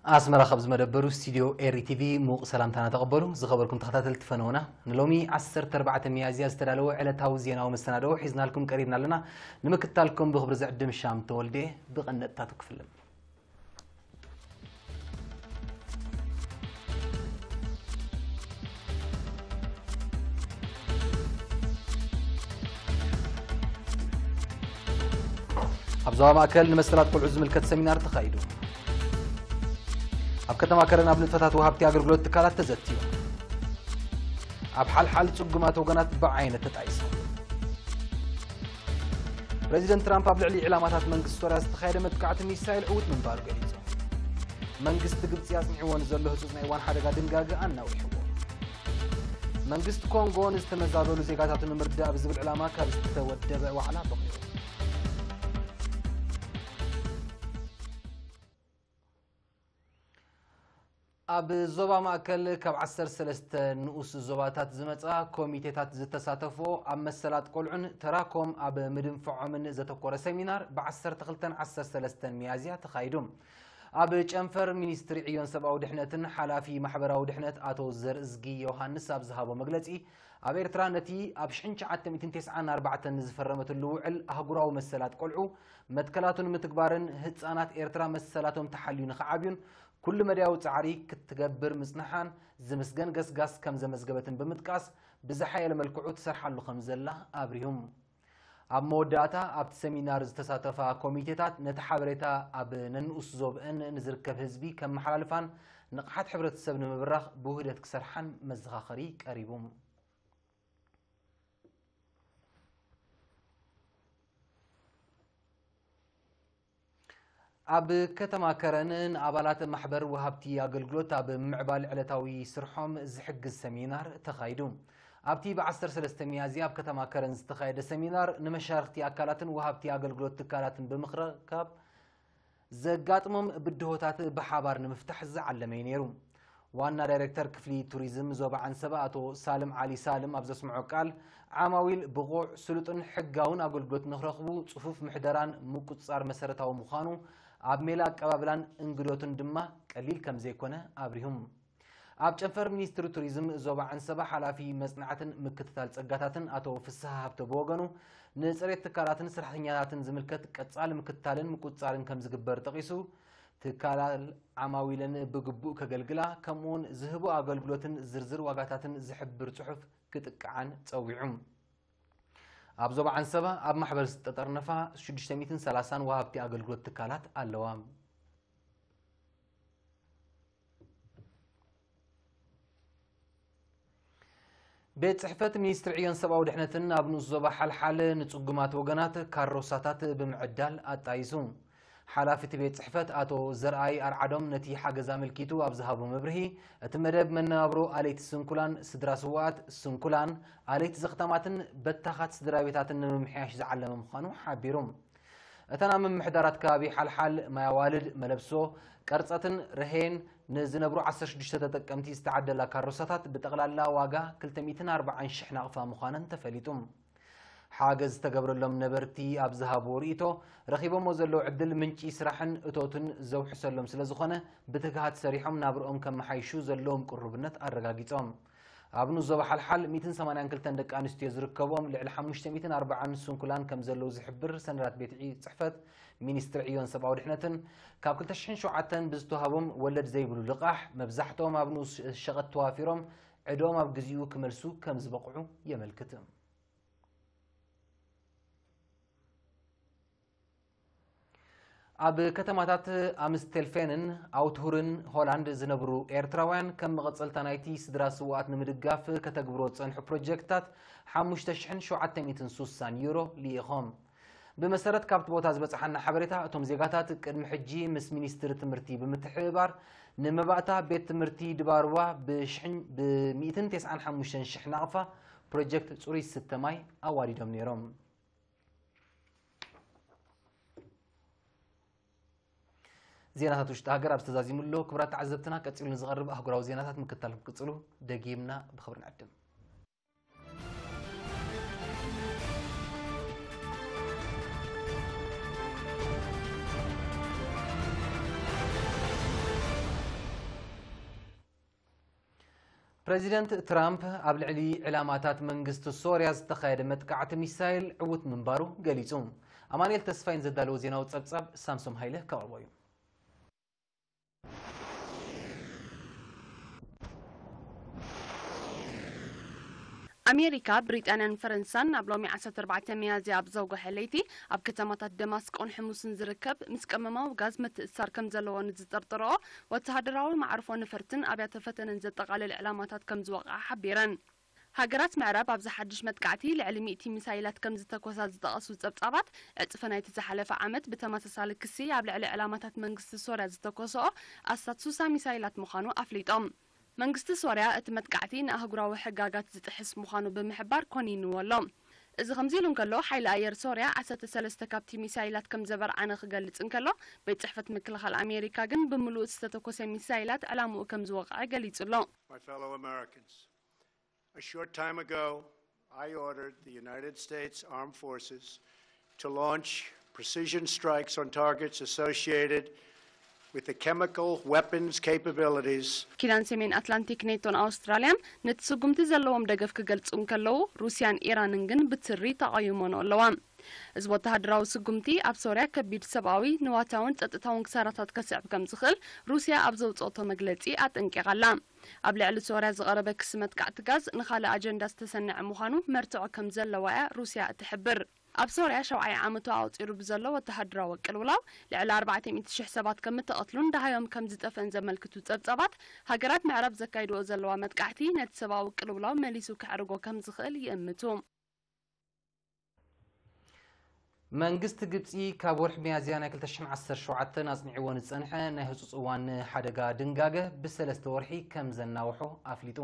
ኣስመራ ካብ ዝመደበሩ ስቱድዮ ኤሪ ቲቪ ሙቕ ሰላምታና ተቐበሉ። ዝኸበርኩም ተኸታተልቲ ፈነውና፣ ንሎሚ ዓሰርተ ኣርባዕተ ሚያዝያ ዝተዳለወ ዕለታዊ ዜናዊ መሰናድኦ ሒዝናልኩም ቀሪብና ኣለና። ንምክትታልኩም ብኽብሪ ዝዕድም ሻም ተወልደ። ብቐንደጥታቱ ክፍልም። ኣብ ዞባ ማእከል ንመሰላት ቆልዑ ዝምልከት ሰሚናር ተኻይዱ። ኣብ ከተማ ከረን ኣብ ንጥፈታት ወሃብቲ ኣገልግሎት ትካላት ተዘትዩ። ኣብ ሓልሓል ጽጉማት ወገናት ብዓይነት ተጣይሶም። ፕረዚደንት ትራምፕ ኣብ ልዕሊ ዕላማታት መንግስቲ ሶርያ ዝተኻየደ መጥቃዕቲ ሚሳይል ዕዉት ምንባሩ ገሊጹ። መንግስቲ ግብጺ ኣጽኒዕዎ ንዘሎ ህጹጽ ናይ እዋን ሓደጋ ድንጋገ ኣናዊሕዎ። መንግስቲ ኮንጎ ንዝተመዛበሉ ዜጋታቱ ንምርዳእ ብዝብል ዕላማ ካብ ዝተወደበ ዋዕላ በቒዑ። ኣብ ዞባ ማእከል ካብ ዓሰርተ ሰለስተ ንኡስ ዞባታት ዝመጻ ኮሚቴታት ዝተሳተፎ ኣብ መሰላት ቆልዑን ተራኮም ኣብ ምድንፍዖምን ዘተኮረ ሰሚናር ብ ዓሰርተ ክልተን ዓሰርተ ሰለስተን ሚያዝያ ተኻይዱ። ኣብ ጨንፈር ሚኒስትሪ ዕዮን ሰብኣዊ ድሕነትን ሓላፊ ማሕበራዊ ድሕነት ኣቶ ዘርእዝጊ ዮሃንስ ኣብ ዝሃቦ መግለጺ፣ ኣብ ኤርትራ ነቲ ኣብ ሽሕን ትሽዓተ ሚእትን ተስዓን ኣርባዕተን ዝፈረመትሉ ውዕል ኣህጉራዊ መሰላት ቆልዑ መትከላቱ ንምትግባርን ህጻናት ኤርትራ መሰላቶም ተሓልዩ ንኽዓብዩን ኩሉ መዳያዊ ጻዕሪ ክትገብር ምጽንሓን ዝምስገን ገስጋስ ከም ዘመዝገበትን ብምጥቃስ፣ ብዝሓየለ መልክዑ ትሰርሓሉ ከም ዘላ ኣብሪሁ። ኣብ መወዳእታ ኣብቲ ሰሚናር ዝተሳተፋ ኮሚቴታት ነቲ ሓበሬታ ኣብ ነንኡስ ዞብአን ንዝርከብ ህዝቢ ከመሓላልፋን ንቕሓት ሕብረተሰብ ንምብራኽ ብውህደት ክሰርሓን መዘኻኸሪ ቀሪቡ። ኣብ ከተማ ከረን ንኣባላት ማሕበር ወሃብቲ ኣገልግሎት ኣብ ምምዕባል ዕለታዊ ስርሖም ዝሕግዝ ሰሚናር ተኻይዱ። ኣብቲ ብ ዓሰርተ ሰለስተ ሚያዝያ ኣብ ከተማ ከረን ዝተኻየደ ሰሚናር ንመሻርኽቲ ኣካላትን ወሃብቲ ኣገልግሎት ትካላትን ብምኽራብ ዘጋጥሞም ብድሆታት ብሓባር ንምፍታሕ ዝዓለመ እዩ ነይሩ። ዋና ዳይሬክተር ክፍሊ ቱሪዝም ዞባ ዓንሰባ ኣቶ ሳልም ዓሊ ሳልም ኣብ ዘስምዖ ቃል፣ ዓማዊል ብቑዕ፣ ስሉጥን ሕጋውን ኣገልግሎት ንኽረኽቡ ጽፉፍ ምሕደራን ምቁጽጻር መሰረታዊ ምዃኑ፣ ኣብ ሜላ ኣቀባብላን እንግዶትን ድማ ቀሊል ከም ዘይኮነ ኣብሪሁም። ኣብ ጨንፈር ሚኒስትሪ ቱሪዝም ዞባ ዓንሰባ ሓላፊ መጽናዕትን ምክትታል ጸጋታትን ኣቶ ፍስሃ ሃብተ ብወገኑ፣ ንጽሬት ትካላትን ሰራሕተኛታትን ዝምልከት ቀጻሊ ምክትታልን ምቁጽጻርን ከም ዝግበር ጠቒሱ፣ ትካላል ዓማዊለን ብግቡእ ከገልግላ፣ ከምኡውን ዝህቦ ኣገልግሎትን ዝርዝር ዋጋታትን ዝሕብር ጽሑፍ ክጥቅዓን ጸዊዑ። ኣብ ዞባ ዓንሰባ ኣብ ማሕበር ዝተጠርነፋ ሽዱሽተ ሚእትን ሰላሳን ወሃብቲ ኣገልግሎት ትካላት ኣለዋ። ቤት ጽሕፈት ሚኒስትሪ ዕዮን ሰብኣዊ ድሕነትን ኣብ ንኡስ ዞባ ሓልሓል ንጽጉማት ወገናት ካሮሳታት ብምዕዳል ኣጣይሱ። ሓላፊ እቲ ቤት ጽሕፈት ኣቶ ዘርኣይ ኣርዓዶም ነቲ ሓገዝ ኣመልኪቱ ኣብ ዝሃቦ መብርሂ፣ እቲ መደብ መነባብሮ ኣለይቲ ስንኩላን ስድራ ስውኣት ስንኩላን ኣለይቲ ዘኽታማትን በታኻት ስድራ ቤታትን ንምምሕያሽ ዝዓለመ ምዃኑ ሓቢሩ። እተን ኣብ ምምሕዳራት ከባቢ ሓልሓል፣ ማይ ኣዋልድ፣ መለብሶ፣ ቀርጸትን ርሄን ንዝነብሩ ዓሰርተ ሽዱሽተ ተጠቀምቲ ዝተዓደላ ካሮሳታት ብጠቕላላ ዋጋ ክልተ ሚእትን ኣርባዓን ሽሕ ናቕፋ ምዃነን ተፈሊጡ። ሓገዝ ዝተገብረሎም ነበርቲ ኣብ ዝሃብዎ ርእይቶ፣ ረኺቦሞ ዘለዉ ዕድል ምንጪ ስራሕን እቶትን ዘውሕሰሎም ስለ ዝኾነ፣ ብትግሃት ሰሪሖም ናብርኦም ከመሓይሹ ዘለዎም ቅሩብነት ኣረጋጊጾም። ኣብ ንኡስ ዞባ ሓልሓል ሚእትን ሰማንያን ክልተን ደቂ ኣንስትዮ ዝርከብኦም ልዕሊ ሓሙሽተ ሚእትን ኣርባዓን ስንኩላን ከም ዘለዉ ዝሕብር ሰነዳት ቤት ዒ-፣ ጽሕፈት ሚኒስትሪ ዕዮን ሰብኣዊ ድሕነትን፣ ካብ ክልተ ሽሕን ሸውዓተን ብዝተዋህቦም ወለድ ዘይብሉ ልቓሕ፣ መብዛሕትኦም ኣብ ንኡስ ሸቐጥ ተዋፊሮም ዕድኦም ኣብ ግዜኡ ክመልሱ ከም ዝበቕዑ የመልክት። ኣብ ከተማታት ኣምስቴልፌንን ኣውትሁርን ሆላንድ ዝነብሩ ኤርትራውያን፣ ከም መቐጸልታ ናይቲ ስድራ ስውኣት ንምድጋፍ ከተግብሮ ዝጸንሑ ፕሮጀክትታት ሓሙሽተ ሽሕን ሸውዓተ ሚእትን ሱሳን ዩሮ ልኢኾም። ብመሰረት ካብቲ ቦታ ዝበጽሓና ሓበሬታ፣ እቶም ዜጋታት ቅድሚ ሕጂ ምስ ሚኒስትሪ ትምህርቲ ብምትሕብባር፣ ንመባእታ ቤት ትምህርቲ ድባርዋ ብሽሕን፣ ብሚእትን ተስዓን ሓሙሽተን ሽሕ ናቕፋ ፕሮጀክት ጽሩይ ዝስተ ማይ ኣዋዲዶም ነይሮም። ዜናታት ውሽጢ ሃገር ኣብ ዝተዛዚሙ ኣሎ። ክቡራት ተዓዘብትና፣ ቀጺሉ ንዝቐርብ ኣህጉራዊ ዜናታት ምክትታል ክቅጽሉ ደጊምና ብኽብሪ ንዕድም። ፕረዚደንት ትራምፕ ኣብ ልዕሊ ዕላማታት መንግስቲ ሶርያ ዝተኻየደ መጥቃዕቲ ሚሳይል ዕዉት ምንባሩ ገሊጹ። ኣማኑኤል ተስፋይን ዘዳለዎ ዜናዊ ጸብጻብ ሳምሶም ሃይለ ከቕርቦ እዩ። ኣሜሪካ፣ ብሪጣንያን ፈረንሳን ኣብ ሎሚ ዓሰርተ ኣርባዕተ ሚያዝያ ኣብ ዘውግሐ ለይቲ ኣብ ከተማታት ደማስቆን ሕሙስን ዝርከብ ምስ ቀመማዊ ጋዝ ምትእስሳር ከም ዘለዎ ንዝጠርጠረኦ ወተሃደራዊ መዓርፎ ነፈርትን ኣብያተ ፈተነን ዘጠቓልል ዕላማታት ከም ዝወቕዓ ሓቢረን። ሃገራት ምዕራብ ኣብዚ ሓድሽ መጥቃዕቲ ልዕሊ ሚእቲ ሚሳይላት ከም ዝተኮሳ ዝጠቐሱ ጸብጻባት፣ ዕጽፊ ናይቲ ዝሓለፈ ዓመት ብተመሳሳሊ ክሲ ኣብ ልዕሊ ዕላማታት መንግስቲ ሶርያ ዝተኮስኦ ኣስታት ሱሳ ሚሳይላት ምዃኑ ኣፍሊጦም። መንግስቲ ሶርያ እቲ መጥቃዕቲ ንኣህጉራዊ ሕጋጋት ዝጥሕስ ምዃኑ ብምሕባር ኮኒንዎ ኣሎ። እዚ ከምዚ ኢሉ እንከሎ፣ ሓይሊ ኣየር ሶርያ ዓሰርተ ሰለስተ ካብቲ ሚሳይላት ከም ዘበርዓነ ክገልጽ እንከሎ፣ ቤት ጽሕፈት ምክልኻል ኣሜሪካ ግን ብምሉእ ዝተተኮሰ ሚሳይላት ዕላምኡ ከም ዝወቕዐ ገሊጹ ኣሎ። My fellow Americans, a short time ago, I ordered the United States Armed Forces to launch precision strikes on targets associated with the chemical weapons capabilities. ኪዳን ሰሜን ኣትላንቲክ ኔቶን ኣውስትራልያን ነቲ ስጉምቲ ዘለዎም ደገፍ ክገልጹ እንከለዉ፣ ሩስያን ኢራንን ግን ብትሪ ተቓይሞን ኣለዋ። እዚ ወተሃደራዊ ስጉምቲ ኣብ ሶርያ ከቢድ ሰብኣዊ፣ ንዋታውን ጸጥታውን ክሳራታት ከስዕብ ከም ዝኽእል ሩስያ ኣብ ዘውጽኦቶ መግለጺ ኣጠንቂቓ ኣላ። ኣብ ልዕሊ ሶርያ ዝቐረበ ክሲ መጥቃዕቲ ጋዝ ንኻልእ ኣጀንዳ ዝተሰነዐ ምዃኑ መርትዖ ከም ዘለዋ እያ ሩስያ እትሕብር። ኣብ ሶርያ ሸውዓይ ዓመቱ ኣቑጺሩ ብዘሎ ወተሃደራዊ ቅልውላው፣ ልዕሊ ኣርባዕተ ሚእቲ ሽሕ ሰባት ከም እተቐትሉን ደሃዮም ከም ዝጠፍአን ዘመልክቱ ጸብጻባት፣ ሃገራት ምዕራብ ዘካይድኦ ዘለዋ መጥቃዕቲ ነቲ ሰብኣዊ ቅልውላው መሊሱ ከዕርጎ ከም ዝኽእል ይእምቱ። መንግስቲ ግብጺ ካብ ወርሒ ሚያዝያ ናይ ክልተ ሽሕን ዓሰርተ ሸውዓተን ኣጽኒዕዎ ንዝጸንሐ ናይ ህጹጽ እዋን ሓደጋ ድንጋገ ብሰለስተ ወርሒ ከም ዘናውሖ ኣፍሊጡ።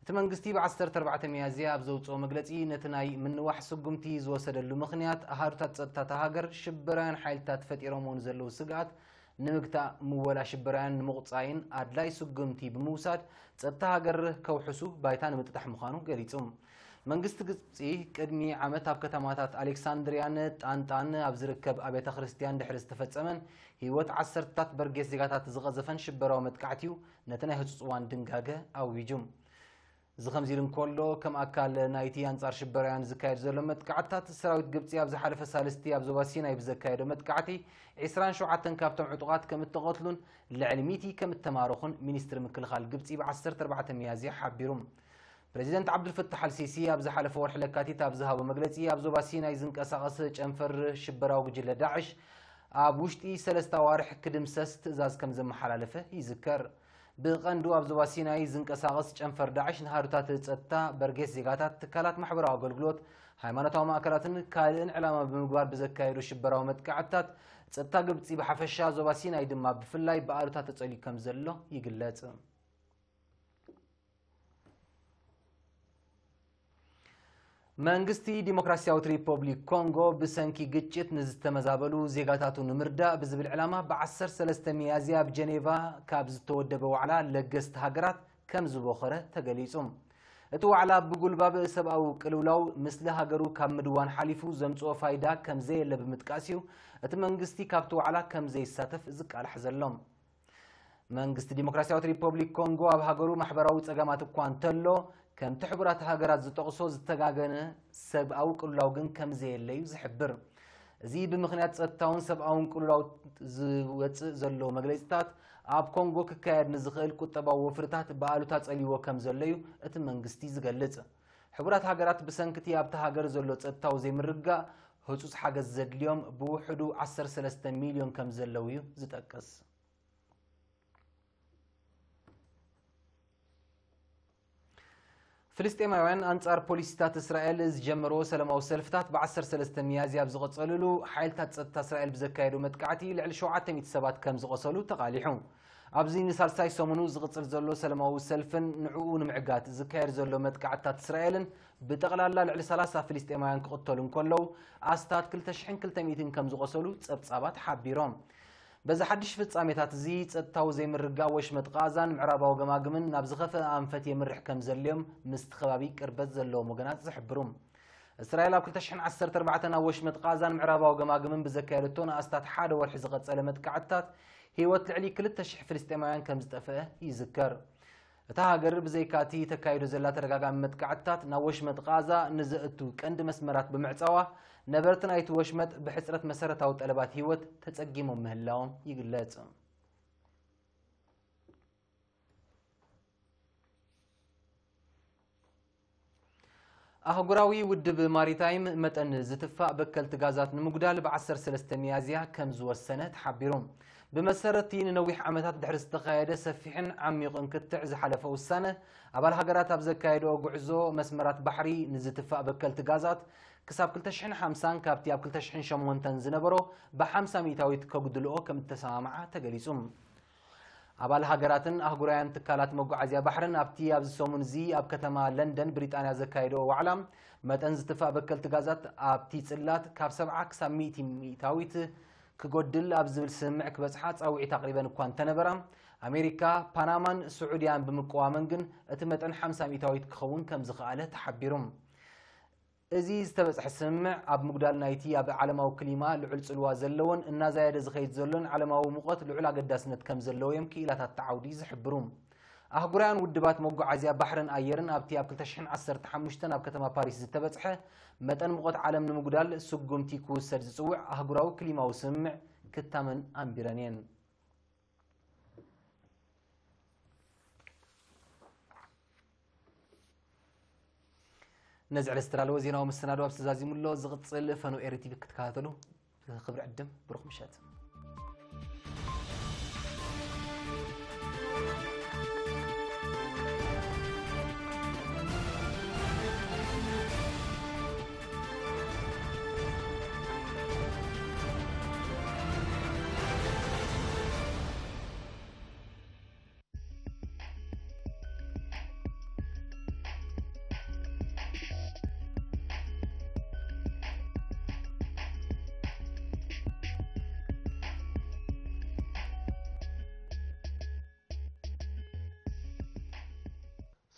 እቲ መንግስቲ ብ ዓሰርተ ኣርባዕተ ሚያዝያ ኣብ ዘውጽኦ መግለጺ፣ ነቲ ናይ ምንዋሕ ስጉምቲ ዝወሰደሉ ምኽንያት፣ ኣሃዱታት ጸጥታ እታ ሃገር ሽበራውያን ሓይልታት ፈጢሮምዎ ንዘለዉ ስግኣት ንምግታእ፣ ምወላ ሽበራውያን ንምቑጻይን ኣድላይ ስጉምቲ ብምውሳድ፣ ጸጥታ ሃገር ከውሕሱ ባይታ ንምጥጣሕ ምዃኑ ገሊጹ። መንግስቲ ግብጺ ቅድሚ ዓመት ኣብ ከተማታት ኣሌክሳንድሪያን ጣንጣን ኣብ ዝርከብ ኣብያተ ክርስትያን ድሕሪ ዝተፈጸመን ህይወት ዓሰርተታት በርጌስ ዜጋታት ዝቐዘፈን ሽበራዊ መጥቃዕቲ'ዩ ነቲ ናይ ህጹጽ እዋን ድንጋገ ኣዊጁ። እዚ ከምዚ ኢሉ እንከሎ፣ ከም ኣካል ናይቲ ኣንጻር ሽበራውያን ዝካየድ ዘሎ መጥቃዕትታት፣ ሰራዊት ግብጺ ኣብ ዝሓለፈ ሳልስቲ ኣብ ዞባ ሲናይ ብዘካየዶ መጥቃዕቲ፣ ዒስራን ሸውዓተን ካብቶም ዕጡቓት ከም እተቐትሉን ልዕሊ ሚእቲ ከም እተማረኹን ሚኒስትሪ ምክልኻል ግብጺ ብ ዓሰርተ ኣርባዕተ ሚያዝያ ሓቢሩ። ፕረዚደንት ዓብዱልፈታሕ ኣልሲሲ ኣብ ዝሓለፈ ወርሒ ለካቲት ኣብ ዝሃቦ መግለጺ፣ ኣብ ዞባ ሲናይ ዝንቀሳቐስ ጨንፈር ሽበራዊ ጉጅለ ዳዕሽ ኣብ ውሽጢ ሰለስተ ኣዋርሕ ክድምሰስ ትእዛዝ ከም ዘመሓላለፈ ይዝከር። ብቐንዱ ኣብ ዞባ ሲናይ ዝንቀሳቐስ ጨንፈር ዳዕሽ ንሃዱታት ጸጥታ፣ በርጌስ ዜጋታት፣ ትካላት ማሕበራዊ ኣገልግሎት፣ ሃይማኖታዊ ማእከላትን ካልእን ዕላማ ብምግባር ብዘካየዶ ሽበራዊ መጥቃዕትታት፣ ጸጥታ ግብጺ ብሓፈሻ፣ ዞባ ሲናይ ድማ ብፍላይ ብኣሉታ ተጸልዩ ከም ዘሎ ይግለጽ። መንግስቲ ዲሞክራሲያዊት ሪፐብሊክ ኮንጎ ብሰንኪ ግጭት ንዝተመዛበሉ ዜጋታቱ ንምርዳእ ብዝብል ዕላማ ብ ዓሰርተ ሰለስተ ሚያዝያ ኣብ ጀኔቫ ካብ ዝተወደበ ዋዕላ ለገስቲ ሃገራት ከም ዝቦኸረ ተገሊጹ። እቲ ዋዕላ ብጉልባብ ሰብኣዊ ቅልውላው ምስሊ ሃገሩ ካብ ምድዋን ሓሊፉ ዘምጽኦ ፋይዳ ከም ዘየለ ብምጥቃስ እዩ እቲ መንግስቲ ካብቲ ዋዕላ ከም ዘይሳተፍ ዝቃላሕ ዘሎ። መንግስቲ ዲሞክራሲያዊት ሪፐብሊክ ኮንጎ ኣብ ሃገሩ ማሕበራዊ ጸገማት እኳ እንተሎ፣ ከምቲ ሕቡራት ሃገራት ዝጠቕሶ ዝተጋገነ ሰብኣዊ ቅልውላው ግን ከም ዘየለ እዩ ዝሕብር። እዚ ብምኽንያት ጸጥታውን ሰብኣውን ቅልውላው ዝወጽእ ዘሎ መግለጺታት፣ ኣብ ኮንጎ ክካየድ ንዝኽእል ቁጠባዊ ወፍርታት ብኣሉታ ጸልይዎ ከም ዘሎ እዩ እቲ መንግስቲ ዝገልጽ። ሕቡራት ሃገራት ብሰንክቲ ኣብታ ሃገር ዘሎ ጸጥታዊ ዘይምርግጋእ ህጹጽ ሓገዝ ዘድልዮም ብውሕዱ ዓሰርተ ሰለስተ ሚልዮን ከም ዘለዉ እዩ ዝጠቅስ። ፍልስጤማውያን ኣንጻር ፖሊሲታት እስራኤል ዝጀመርዎ ሰላማዊ ሰልፍታት ብ ዓሰርተ ሰለስተ ሚያዝያ ኣብ ዝቐጸልሉ፣ ሓይልታት ጸጥታ እስራኤል ብዘካየዶ መጥቃዕቲ ልዕሊ ሸውዓተ ሚእቲ ሰባት ከም ዝቖሰሉ ተቓሊሑ። ኣብዚ ንሳልሳይ ሰሙኑ ዝቕጽል ዘሎ ሰላማዊ ሰልፍን ንዕኡ ንምዕጋት ዝካየድ ዘሎ መጥቃዕትታት እስራኤልን ብጠቕላላ ልዕሊ ሰላሳ ፍልስጤማውያን ክቕተሉ እንከለዉ፣ ኣስታት ክልተ ሽሕን ክልተ ሚእትን ከም ዝቖሰሉ ጸብጻባት ሓቢሮም። በዚ ሓድሽ ፍጻሜታት እዚ፣ ጸጥታዊ ዘይምርግጋእ ወሽመጥ ቃዛን ምዕራባዊ ገማግምን ናብ ዝኸፍአ ኣንፈት የምርሕ ከም ዘልዮም ምስቲ ከባቢ ቅርበት ዘለዎም ወገናት ዝሕብሩ። እስራኤል ኣብ ክልተ ሽሕን ዓሰርተ ኣርባዕተን ኣብ ወሽመጥ ቃዛን ምዕራባዊ ገማግምን ብዘካየደቶ ንኣስታት ሓደ ወርሒ ዝቐጸለ መጥቃዕትታት፣ ህይወት ልዕሊ ክልተ ሽሕ ፍልስጤማውያን ከም ዝጠፍአ ይዝከር። እታ ሃገር ብዘይካ'ቲ ተካይዶ ዘላ ተደጋጋሚ መጥቃዕትታት ናብ ወሽመጥ ቓዛ ንዘእቱ ቀንዲ መስመራት ብምዕጻዋ፣ ነበርቲ ናይቲ ወሽመጥ ብሕጽረት መሰረታዊ ጠለባት ህይወት ተጸጊሞም ምህላዎም ይግለጽ። ኣህጉራዊ ውድብ ማሪታይም መጠን ዝትፋእ በከልቲ ጋዛት ንምጉዳል ብ ዓሰርተ ሰለስተ ሚያዝያ ከም ዝወሰነ ተሓቢሩ። ብመሰረት'ቲ ንነዊሕ ዓመታት ድሕሪ ዝተኻየደ ሰፊሕን ዓሚቑን ክትዕ ዝሓለፈ ውሳነ፣ ኣባል ሃገራት ኣብ ዘካየድኦ ጉዕዞ መስመራት ባሕሪ ንዝትፋእ በከልቲ ጋዛት ክሳብ ክልተ ሽሕን ሓምሳን ካብቲ ኣብ ክልተ ሽሕን ሸሞንተን ዝነበሮ ብ ሓምሳ ሚእታዊት ከጉድልኦ ከም እተሰማምዓ ተገሊጹ። ኣባል ሃገራትን ኣህጉራውያን ትካላት መጓዓዝያ ባሕርን ኣብቲ ኣብዚ ሰሙን እዚ ኣብ ከተማ ለንደን ብሪጣንያ ዘካየድኦ ዋዕላ፣ መጠን ዝትፋእ በከልቲ ጋዛት ኣብቲ ጽላት ካብ ሰብዓ ክሳብ ሚእቲ ሚእታዊት ክጎድል ኣብ ዝብል ስምምዕ ክበጽሓ ጻውዒት ኣቕሪበን እኳ እንተነበራ፣ ኣሜሪካ፣ ፓናማን ስዑድያን ብምቅዋመን ግን እቲ መጠን ሓምሳ ሚእታዊት ክኸውን ከም ዝኸኣለ ተሓቢሩ። እዚ ዝተበጽሐ ስምምዕ ኣብ ምጉዳል ናይቲ ኣብ ዓለማዊ ክሊማ ልዑል ጽልዋ ዘለዎን እናዛየደ ዝኸይድ ዘሎን ዓለማዊ ሙቐት ልዑል ኣገዳስነት ከም ዘለዎ እዮም ክኢላታት እቲ ዓውዲ ዝሕብሩ። ኣህጉራውያን ውድባት መጓዓዝያ ባሕርን ኣየርን ኣብቲ ኣብ ክልተ ሽሕን ዓሰርተ ሓሙሽተን ኣብ ከተማ ፓሪስ ዝተበጽሐ መጠን ሙቐት ዓለም ንምጉዳል ስጉምቲ ክውሰድ ዝጽውዕ ኣህጉራዊ ክሊማዊ ስምምዕ ክታመን ኣንቢረን እየን። ነዚ ዕለት ዝተዳለወ ዜናዊ መሰናዶ ኣብዚ ተዛዚሙ ኣሎ። ዝቕጽል ፈነው ኤሪ ቲቪ ክትከታተሉ ብኽብሪ ዕድም። ብሩኽ ምሸት።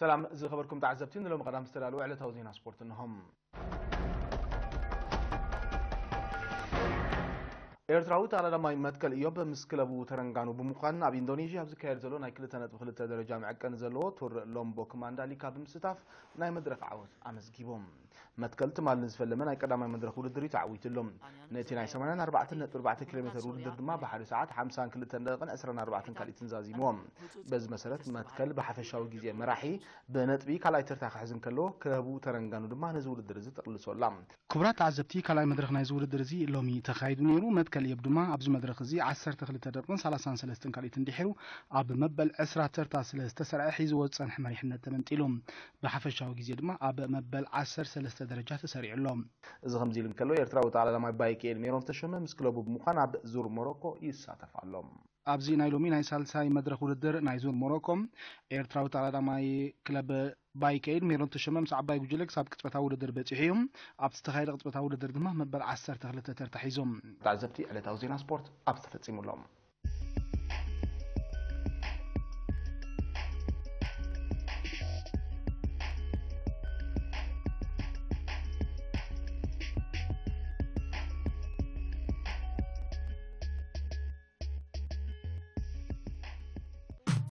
ሰላም ዝኸበርኩም ተዓዘብቲ፣ ንሎሚ ቀዳም ዝተዳለወ ዕለታዊ ዜና ስፖርት እንሆም። ኤርትራዊ ተቐዳዳማይ መትከል ኢዮብ ምስ ክለቡ ተረንጋኑ ብምዃን ኣብ ኢንዶኔዥያ ኣብ ዝካየድ ዘሎ ናይ ክልተ ነጥቢ ክልተ ደረጃ መዐቀኒ ዘለዎ ቱር ሎምቦክ ማንዳሊካ ብምስታፍ ናይ መድረኽ ዓወት ኣመዝጊቡ። መትከል ትማሊ ንዝፈለመ ናይ ቀዳማይ መድረኽ ውድድር እዩ ተዓዊቱ ኣሎ። ነቲ ናይ ሰማንያን ኣርባዕተን ነጥቢ ኣርባዕተ ኪሎ ሜተር ውድድር ድማ ብሓደ ሰዓት ሓምሳን ክልተን ደቂቕን ዕስራን ኣርባዕተን ካልኢትን ዛዚምዎ። በዚ መሰረት መትከል ብሓፈሻዊ ግዜ መራሒ ብነጥቢ ካልኣይ ተርታ ክሕዝ እንከሎ፣ ክለቡ ተረንጋኑ ድማ ነዚ ውድድር እዚ ጠቕልሶ ኣላ። ክቡራት ተዓዘብቲ፣ ካልኣይ መድረኽ ናይዚ ውድድር እዚ ሎሚ ተኻይዱ ነይሩ። መትከል እዮብ ድማ ኣብዚ መድረኽ እዚ ዓሰርተ ክልተ ደቂቕን ሰላሳን ሰለስተን ካልኢትን ድሒሩ ኣብ መበል ዕስራ ተርታ ስለ ዝተሰርዐ ሒዝዎ ዝጸንሐ መሪሕነት ተመንጢሉ። ብሓፈሻዊ ግዜ ድማ ኣብ መበል ዓሰርተ ሰለስተ ደረጃ ተሰሪዑ ኣሎ። እዚ ከምዚ ኢሉ እንከሎ፣ ኤርትራዊ ተቐዳዳማይ ባይክኤል ሜሮን ተሾመ ምስ ክለቡ ብምዃን ኣብ ዙር ሞሮኮ ይሳተፍ ኣሎ። ኣብዚ ናይ ሎሚ ናይ ሳልሳይ መድረኽ ውድድር ናይ ዙር ሞሮኮ፣ ኤርትራዊ ተቐዳዳማይ ክለብ ባይከይድ ሜሮን ተሾመ ምስ ዓባይ ጉጅለ ክሳብ ቅጽበታዊ ውድድር በጺሑ እዩ። ኣብ ዝተኻየደ ቅጽበታዊ ውድድር ድማ መበል ዓሰርተ ክልተ ተርታ ሒዞም። ተዓዘብቲ፣ ዕለታዊ ዜና ስፖርት ኣብዚ ተፈጺሙ ኣሎ።